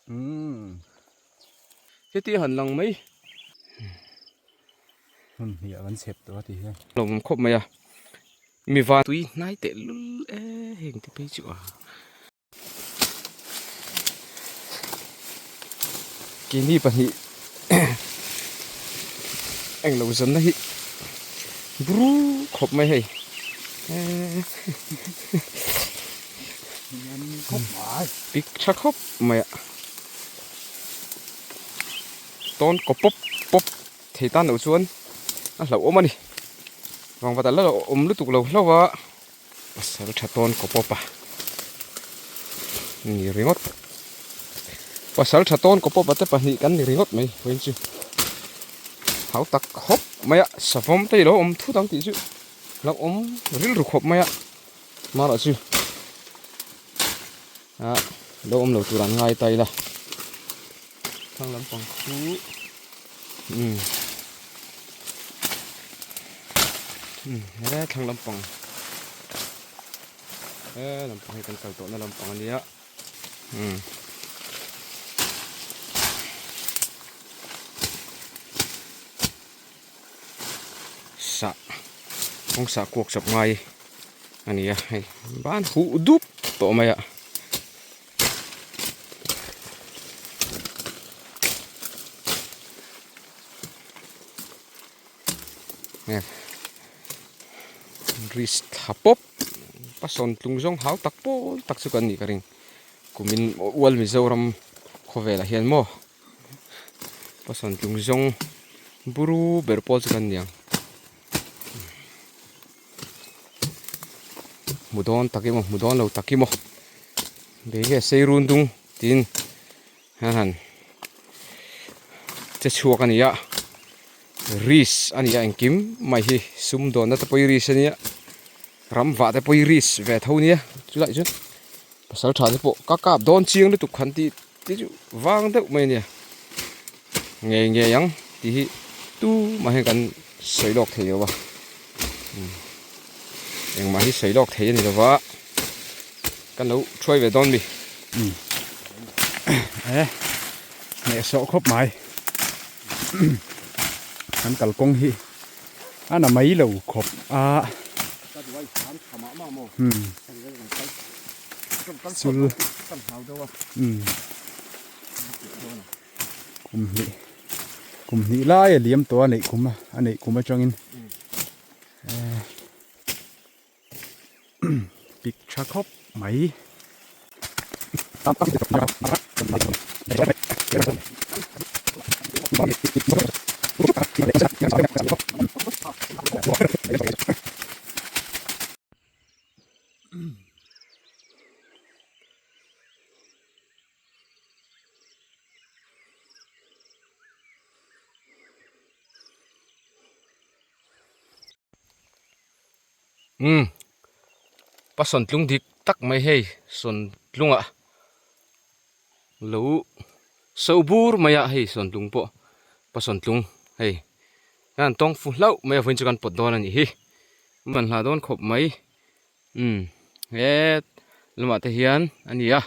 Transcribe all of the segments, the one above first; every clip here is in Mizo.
Umm. Heti han lang mai. Hmun hnih ah kan chhep tawh a ti hian. Lawmawm khawp mai a. Mi van tui hnai teh lul e heng te phei chu a. Keini pahnih englo zanna hi buru khawp mai hei. Pik tha khawp mai a. Tawn kaw pawp pawp thei tan loh chuan a hlauhawm a ni. Vangvat a la awm lutuk lo hlauh a, pasal tha tawn kaw pawp a ni ringawt. Pasal tha tawn kaw pawp a te pahnih kan ni ringawt mai vawiin chu. Hau tak khawp mai a, savawm te ilo awm thut ang tih chu hlauhawm rilru khawp mai a. Hmarah chu ah lo awm lo tur an ngai ta ila thlang lampang khu umm umm he thlang lampang he lampang hi kan kal tawhna lampang ania umm sah kawng sah kuak chawp ngai a ni a hei ban huh dup tawh mai a ris thla pawp pasawn tlung zawng hau tak pawl tak chu kan nih ka ring kumin ual Mizoram khawvelah hian maw. Pasawn tlung zawng buru ber pawl chu kan ni ang. Hmu dawn tak emaw hmu dawn lo tak emaw bei nge sei run dung tiin han han che chhuak a ni a risk a ni a engkim mai hi sumdawnna te pawh hi risk a nia ram vah te pawh hi risk ve tho a nia chulai chuan pasal tha te pawh ka kap dawn chiang lutuk han tih Ti chu vang deuh mai a nia. Ngei ngei ang tih hi tu mah hian kan sawi lawk thei lo va. Engmah hi sawi lawk thei a ni lo va. Kan lo thuai ve dawn mi. E hnehsawh khawp mai. Kan kalkawng hi a na mai lo khawp a. Chul kum hnih kum hnih lai a liam tawh a neih kum a neih kum atangin pik tha khawp mai. Umm pasawn tlung dik tak mai hei sawn tlungah lo so bur mai a hei sawn tlung pawh pasawn tlung hei hian tawng fu hlauh mai a vawiin chu kan pawt dawn a nih hi man hla dawn khawp mai. Umm he lamah te hian a ni a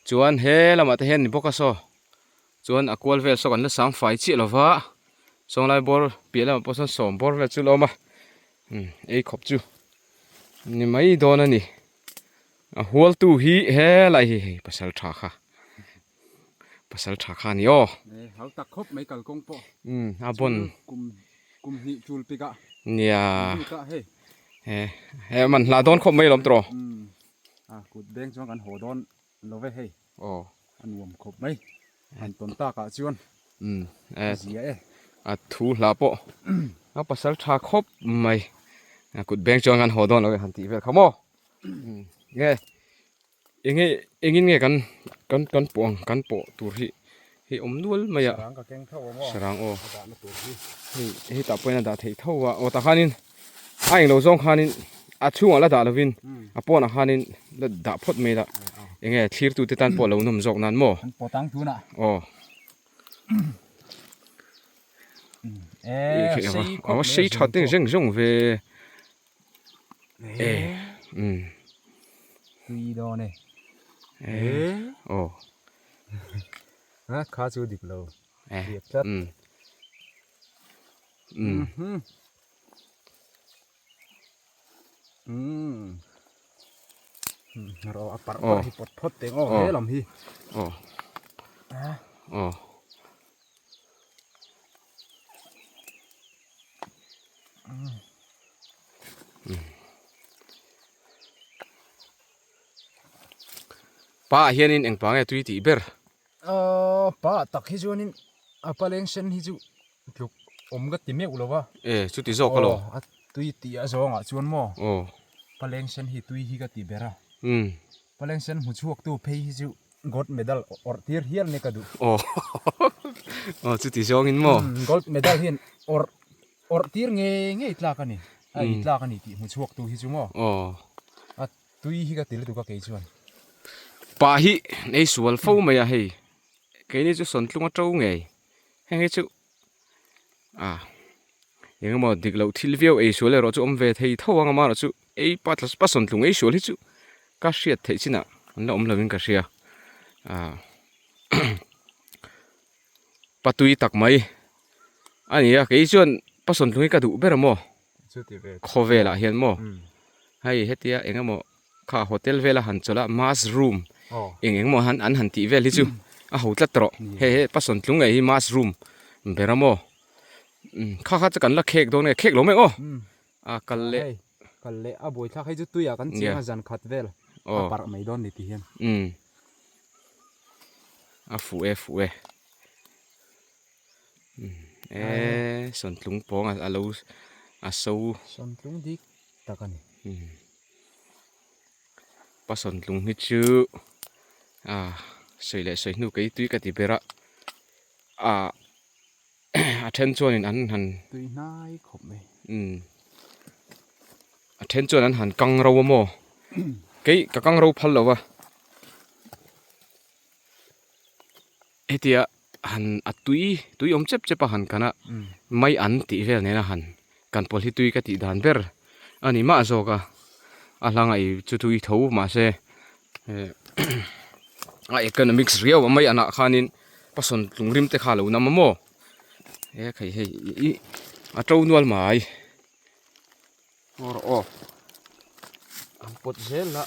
chuan he lamah te hian a ni bawk a saw chuan a kual vel saw kan la sang fai chiah lo va sawnglai bawr piah lamah pawh sawn sawm bawr vel chu la awm a umm ei khawp chu ni mai dawn a ni a hual tu hi helai hi hei pasal tha kha pasal tha kha a ni aw. Hau tak khawp mai kalkawng pawh umm a bawn kum kum hnih tul pik ah nia lut ah hei he he man hla dawn khawp mai lawm tawh umm a kut beng chuan kan haw dawn lo ve hei aw a nuam khawp mai han tawn tak ah chuan umm a zia e a thu hla pawh a pasal tha khawp mai a kut beng chuan kan haw dawn lo ve han tih vel kha maw umm nge Enge engin nge kan kan kan pawh ang kan pawh tur hi hei awm nual mai a Sarang ka keng tho ang aw sarang aw a dahna tur hi hei hei tah pawhin a dah theih tho a aw tah khanin a englo zawng khanin a chhungah la dah lovin a pawnah khanin la dah phawt mai la enge thlirtu te tan pawh lo nawm zawk nan maw kan pawt ang tunah aw e sei sei tha teng zeng zawng ve e um tui dawn e e aw. A kha chu dik lo. Riak tlat. Ro a parh parh hi pawt phawt teng aw he lam hi. Aw. Aw. Pa ah hianin eng pa nge tui tih ber? Aw pa ah tak hi chuanin a paleng sen hi chu tluk awm ka ti meuh lo va. E chuti zawk alawm. Aw a tui tih a zawng ah chuan maw paleng sen hi tui hi ka ti ber a. Paleng sen hmu chhuak tu phei hi chu gold medal awrh tir hial nia ka duh. Aw aw chuti zawngin maw? Gold medal hian awrh awrh tir ngei ngei tlak a ni. A ei tlak a ni tih hmu chhuak tu hi chu maw? Aw. A tui hi ka ti lutuk a kei chuan. Pa hi ei sual fo mai a hei. Keini chu sawntlung a to ngei. Heng hi chu ah eng emaw dik loh thil viau ei sual erawh chu awm ve thei tho ang amaherawh chu ei pa pa sawntlung ei sual hi chu ka hriat theih chinah an la awm lovin ka hria ah pa tui tak mai a ni a kei chuan pa sawntlung hi ka duh ber a maw khawvelah hian maw hei hetia eng emaw kha hotel vela han chawlh a mushroom eng eng maw han an han tih vel hi chu a ho tlat rawh hei he pasawntlung ngei hi mushroom ber a maw kha kha chu kan la khek dawn nge khek lo mai aw a kal leh kal leh a buai thlak hei chu tuiah kan chiang a zan khat vel a parh mai dawn ni ti hian a fuh e fuh e e sawntlung pawng a lo a so sawntlung dik tak a ni. Pasawntlung hi chu ah sawi leh sawi hnu kei tui ka ti ber a ah a then chuanin an han tui hnai khawp mai umm a then chuan an han kang ro a maw kei ka kang ro phal lo va hetia han a tui tui awm chep chep a han kan a mai an tih vel nena han kan pawlh hi tui ka tih dan ber a ni mah zawk a a hlang a ih chu tui tho mahse a economics riau a mai anah khanin pasawn tlung rim te kha a lo nam a maw he khai hei ih a to nual mai aw aw an pawt zel a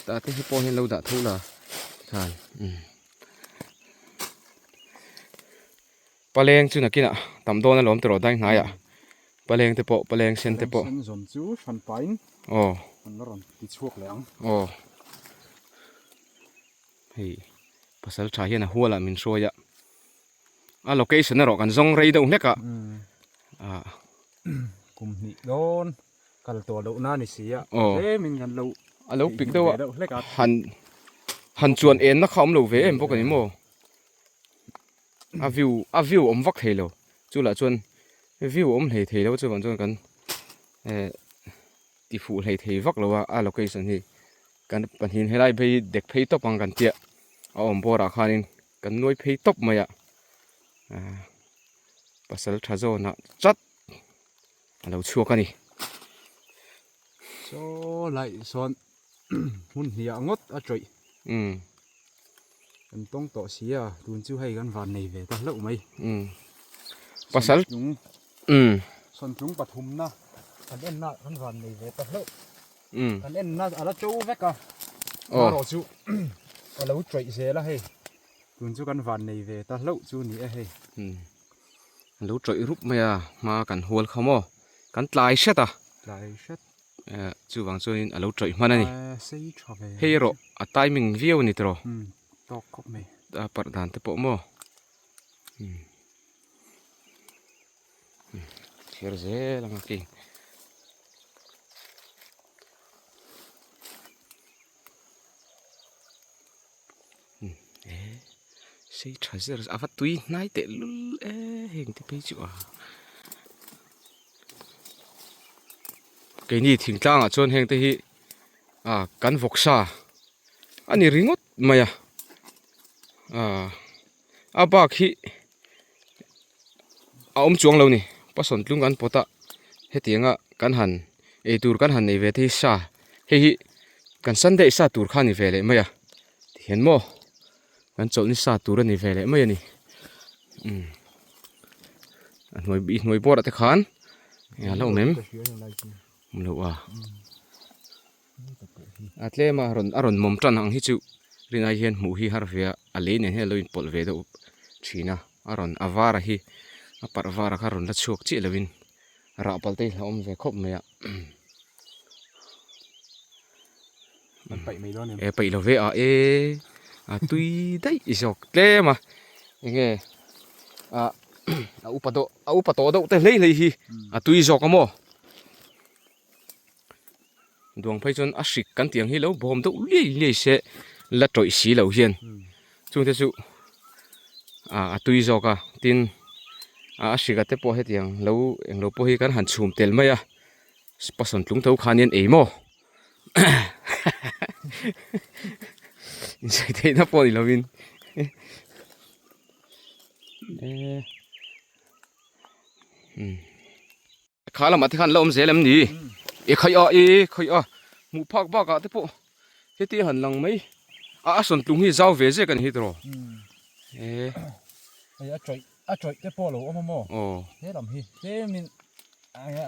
tah te hi pawh hian lo dah tho la khan umm paleng chu nakinah tam dawn alawm tawh dai hnaiah paleng te pawh paleng sen te pawh sen zawm chu hran pahin aw an la rawn ti chhuak leh ang aw hei pasal tha hian a hualah min hruai a a location erawh kan zawng rei deuh hlek a ah kum hnih dawn kal tawh loh na ni si a tlemin kan lo a lo pik deuh a han han chuan en na kha awm lo ve em bawk a ni maw a view a view awm vak thei lo chu lah chuan view awm hlei thei lo chuvang chuan kan eh ti fuh hlei thei vak lo a a location hi kan pahnih helai phei hi dek phei tawp ang kan tia a awm bawr ah khanin kan nuai phei tawp mai a ah pasal tha zawnah chat a lo chhuak a ni. Saw lai sawn hmun hniah ngawt a tawih. Umm. Kan tawng tawh si a, tun chu hei kan van nei ve ta hlauh mai. Umm. Pasal. Umm. Sawntlung pathumna kan enna kan van nei ve ta hlauh. Umm. Kan enna a la to vek a. Aw. Erawh chu a lo tawih zel a hei. Tun chu kan van nei ve ta hlauh chu ni e hei. Umm. A lo tawih rup mai a, hma kan hual kha maw? Kan tlai hret a. Tlai hret. Eh, chuvang chuanin a lo tawih hman a ni. Eh, sei tha ve. Hei erawh a timing viau a ni tawh. Umm, tawk khawp mai. A parh dan te pawh maw? Umm. Thlir zel ang a king. Sei tha zer a va tui hnai teh lul e heng te phei chu a keini thingtlang ah chuan heng te hi ah kan vawksa a ni ringawt mai a ah a bak hi a awm chuang lo ni pasawntlung kan pawt a hetianga kan han eitur kan han nei ve te hi sa hei hi kan sunday sa tur kha a ni ve leh mai a tihian maw. Kan chawlh ni sa tur a ni ve leh mai a ni. Umm a hnuai i hnuai bawr ah te khan eng a lo awm em? Awm loh a. A tlem a rawn a rawn mawm tan ang hi chu rinai hian hmuh hi har ve a, a lei nen hian a lo inpawlh ve deuh thin a, a rawn a var a hi a parh var a kha rawn la chhuak chiah lovin rah pal te hi a hlauhawm ve khawp mai a. An paih mai dawn em? E paih lo ve a e a tui daih zawk tlem a enge a a upa deuh a upa tawh deuh te hlei hlei hi a tui zawk a maw duang phei chuan a hrik kan tih ang hi lo bawm deuh liai liai se la tawih si lo hian chungte chu a tui zawk a tin a hrik a te pawh hetiang lo englo pawh hi kan han chhum tel mai a pasawn tlung tho khan hian ei maw. Insawi theihna pawh ni lovin Kha lamah te khan la awm zel em ni? E khaih a e khaih a hmuh phak bakah te pawh heti a han lang mai a a sawn tlung hi zau ve zek a ni hi tiraw e Hei a tawih a tawih te pawh a lo awm a maw? Aw. He lam hi tlemin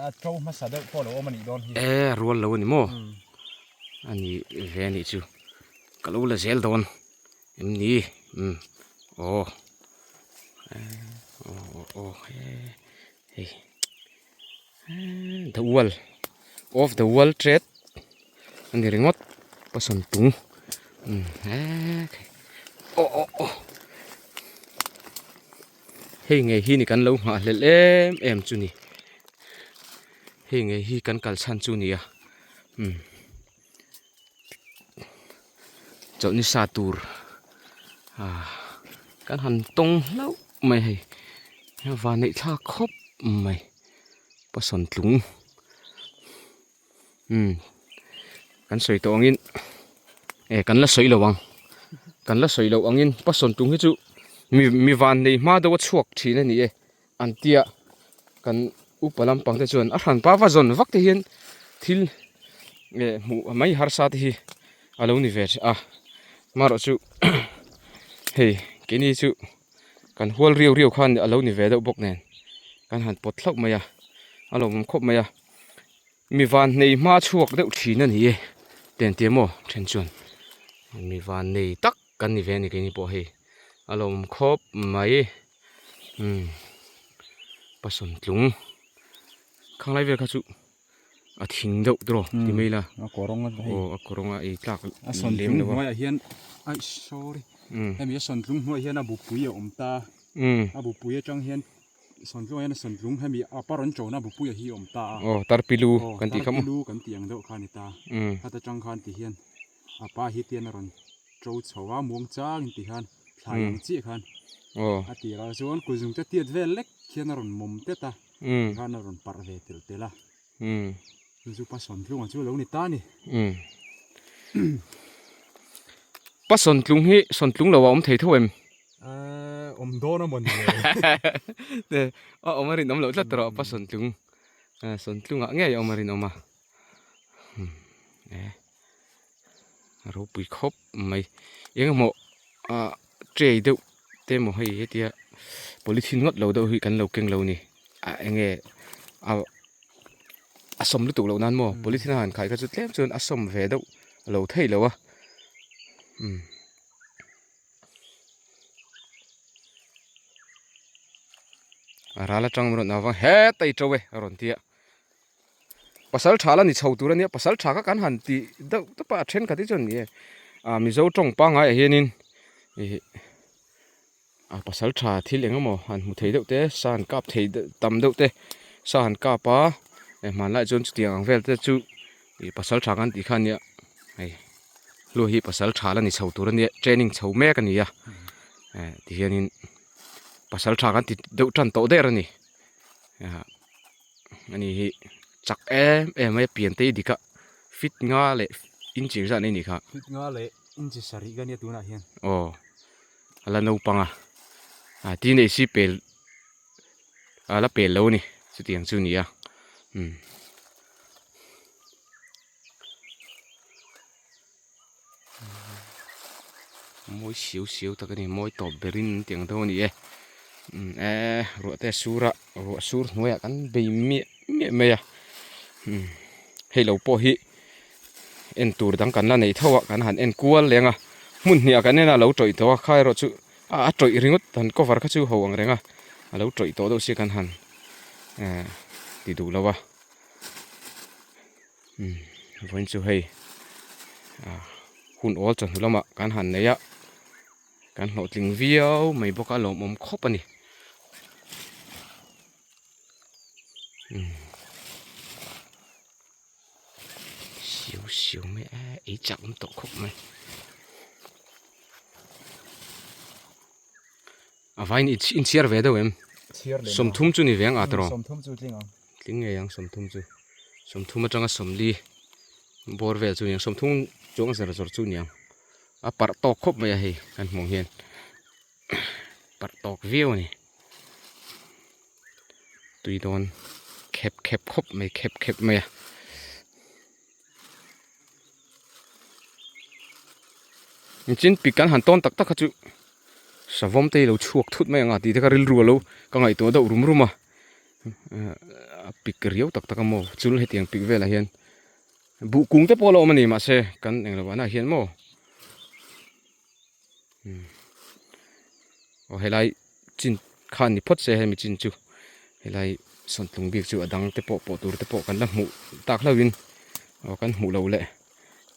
a to hmasa deuh pawh a lo awm a nih dawn hi. E a rual lo a ni maw? A ni ve a nih chu ka lo la zel dawn em ni? Umm aw aw aw aw hei the wall of the wall trade a ni ringawt pasawn tung umm aw aw aw hei ngei hi ni kan lo nghah hlelh em em chu ni hei ngei hi kan kal chhan chu nia umm chawlhni sa tur ah kan han tawng hlauh mai hei van neih thlak khawp mai pasawn tlung umm kan sawi tawh angin eh kan la sawi lo ang kan la sawi loh angin pasawn tlung hi chu mi mi van nei hma deuh a chhuak thin a ni e. An tia kan upa lampang te chuan a hran pa va zawn vak te hian thil eh hmuh mai harsa te hi a lo ni ve a marawh chu hei keini chu kan hual riau riau khan a lo ni ve deuh bawk nen kan han pawt hlauh mai a a lawmawm khawp mai a mi van nei hma chhuak deuh thin a ni e ten tia maw then chuan mi van nei tak kan ni ve a ni keini pawh hei a lawmawm khawp mai. Umm pasawn tlung khang lai vel kha chu a thing deuh tawh ti mai ila a kawrawng a aw a kawrawng a ei tlak a sawn tlung hnuaiah hian aih sorry hemi a sawn tlung hnuaiah hian a bupui a awm ta a bupui atang hian sawn tlungah hian a sawn tlung hemi a pa rawn chona bupui a hi a awm ta a aw tarpilu kan tih kha maw tarpilu kan tih ang deuh kha a ni ta khata tang khan ti hian a pa hi tian a rawn to chho a muang changin ti hian thlai ang chiah khan a tir ah chuan kut zung te tiat vel lek khian a rawn mawm tet a tikhan a rawn parh ve telh telh a chu chu Pasawntlunga chu a lo ni ta a ni. Pasawntlung hi Sawntlung lo a awm thei tho em? Awm dawn a maw ni le? A awm a rinawm loh tlat erawh Pasawntlung Sawntlungah ngei a awm a rinawm a. A ropui khawp mai engemaw ah tray deuh te emaw hei hetia polythene ngawt lo deuh hi kan lo keng lo a ni ah enge ah a sawm lutuk loh nan maw polythene a han khai kha chu tlem chuan a sawm ve deuh a lo theih loh a umm. A ral atang rawn avang heta i to e a rawn ti a. Pasal tha la ni chho tur a nia, pasal tha kha kan han tih deuh tawp a, a thenkhat hi chuan ni e ah Mizo tawng pangngai ah hianin ih a pasal tha thil eng emaw han hmu thei deuh te, sa han kap thei deuh tam deuh te, sa han kap a eh hmanlai chuan chutiang ang vel te chu ih pasal tha kan tih kha a nia hei hluah hi pasal tha la ni chho tur a nia training chho mek a ni a eh tihianin pasal tha kan ti deuh tan tawh der a ni. Ani hi chak em em mai a pian te hi dik a fit nga leh inch engzat nei a nih kha. Fit nga leh inch sarih ka nia tunah hian. Aw a la naupang a ah tin ei si pel a la pel lo a ni chutiang chu a ni a umm. Mawi siau siau tak a ni, mawi tawp berin an tih ang deuh a ni e. Umm e ruah te a sur a, ruah sur hnuaiah kan bei miah miah mai a. Umm hei lo pawh hi en tur dang kan la nei tho a, kan han en kual leng a. Hmun hnih ah kan en a, a lo tawih tawh a, kha erawh chu a a tawih ringawt han cover kha chu ho ang reng a, a lo tawih tawh deuh sia kan han eh ti duh lo a. Umm vawiin chu hei ah hun awl chawhnu lamah kan han nei a kan hlawhtling viau mai bawk a lawmawm khawp a ni umm siau siau mai a ei chak awm tawh khawp mai a vaiin inchhiar ve deuh em 30 chu ni ve ang a tawrh Tling ngei ang 30 chu. 30 atanga 40 bawr vel chu ni ang. 30 chuang zar zawr chu ni ang. A parh tawk khawp mai a hei kan hmuh ang hian. Parh tawk viau a ni. Tui dawn khep khep khawp mai khep khep mai a. Nichin pik kan han tawn tak tak kha chu savawm te hi lo chhuak thut mai ang a tih te kha rilru a lo ka ngaihtuah deuh rum rum a. A pik riau tak tak a maw chul hetiang pik velah hian buh kung te pawh a la awm a ni mahse kan englo ah nah hian maw aw helai chin khan ni phawt se hemi chin chu helai sawntlung bik chu a dang te pawh pawh tur te pawh kan la hmuh tak hlauh in aw kan hmuh loh leh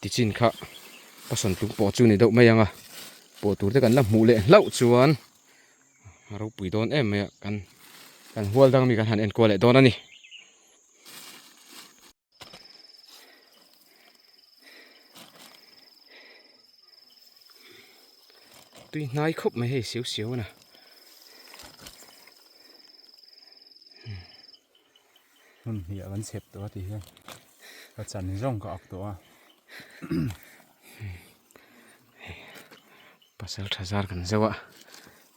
ti chin kha ka sawntlung pawh chu ni deuh mai ang a pawh tur te kan la hmuh leh hlauh chuan. A ropui dawn em mai a kan kan hual dang mi kan han enkual leh dawn a ni. Tui hnai khawp mai hei siau siau a na. Hmun hnih ah kan chhep tawh a ti hian ka chan zawng ka ak tawh a. Pasal tha zar kan zeuh a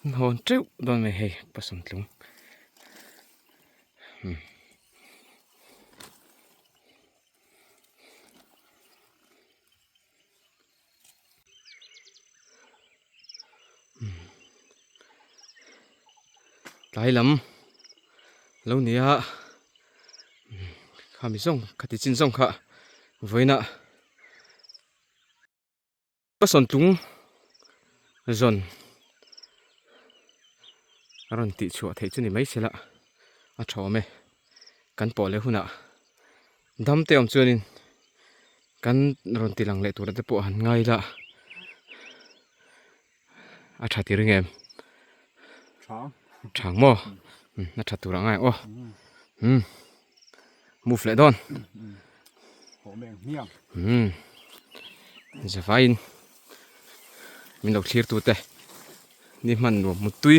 an hawn teuh dawn mai hei pasawmtlung umm. Tlai lam lo ni a khami zawng khati chin zawng kha vawiinah Ka sawntlung zawn a rawn tih chhuah theih chu ni mai sela a tha awm e kan pawh leh hunah dam te awm chuanin kan rawn ti lang leh tura te pawh han ngai ila a tha tir ngem tha ang maw a tha tur ang ngai ang aw umm move leh dawn umm zavaiin min lo thlir tu te ni hman nuam muttui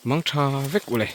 mang tha vek u le.